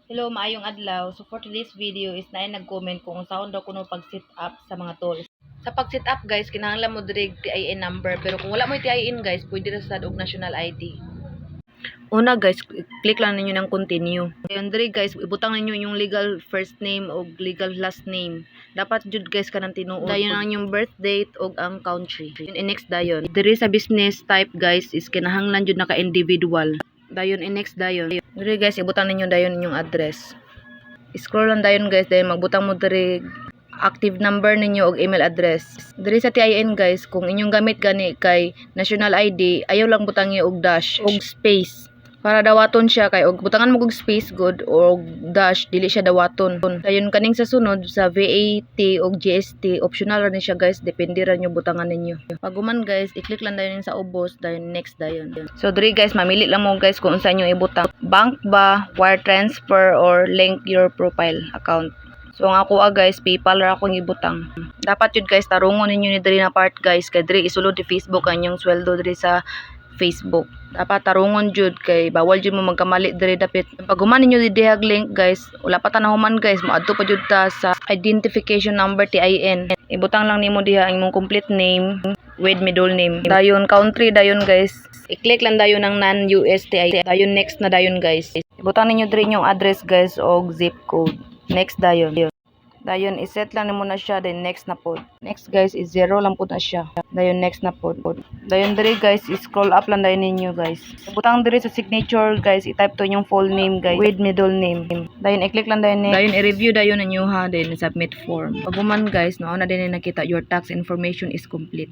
Hello, maayong adlaw. So for today's video is naay nag-comment kung unsaon daw kuno pag-set up sa mga tools. Sa pag-set up, guys, kinahanglan mo diri TIN number, pero kung wala mo TIN, guys, pwede ra sad og national ID. Una, guys, click lang ninyo ng continue. Ayun diri, guys, ibutang ninyo yung legal first name o legal last name. Dapat jud, guys, kanang tinuod. Dayon ang inyong birth date og ang country. Yun, i-next dayon. Diri sa business type, guys, is kinahanglan jud naka individual. Dayon i-next dayon. Diri, guys, ibutang ninyo dayon inyong address. Scroll lang dayon, guys, dayon magbutang mo diri active number ninyo og email address. Diri sa TIN, guys, kung inyong gamit gani kay national ID, ayaw lang butangi og dash og space para dawaton siya, kay og butangan mo og space gud og dash, dili siya dawaton. Dayon kaning sa sunod sa VAT og GST, optional ra ni siya, guys, depende ra nyo butangan ninyo. Pag human, guys, i-click lang dayon sa ubos, dayon next dayon. So diri, guys, mamili lang mo, guys, kung unsa inyong ibutang. Bank ba, wire transfer or link your profile account. So ang ako, guys, PayPal ra akong ibutang. Dapat yun, guys, tarungon ninyo ni diri na part, guys, kay diri isulod ni Facebook ang inyong sweldo diri sa Facebook. Dapat tarungon jud kay bawal jud mo magkamali diri dapit. Pag human ninyo dihag link, guys, wala pa ta nahuman, guys, moadto pa jud ta sa identification number, TIN. Ibutang lang nimo diha ang imong complete name with middle name. Dayon country dayon, guys. I-click lang dayon ang non-US TIN. Dayon next na dayon, guys. Ibutang ninyo diri inyong address, guys, og zip code. Next dayon. Dayon iset lang nimo na siya, then next na pod. Next, guys, is zero lang pod na siya. Dayon next na pod. Dayon diri, guys, scroll up lang dayon ninyo, guys. Butang diri sa signature, guys, i-type to inyong full name, guys, with middle name. Dayon i-click lang dayon. Dayon i-review dayon ninyo ha, then submit form. Pag human, guys, no na din nakita your tax information is complete.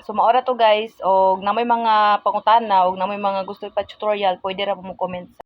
So maora to, guys, og namoy mga pangutana og namoy mga gusto ipa tutorial, pwede ra mo comment.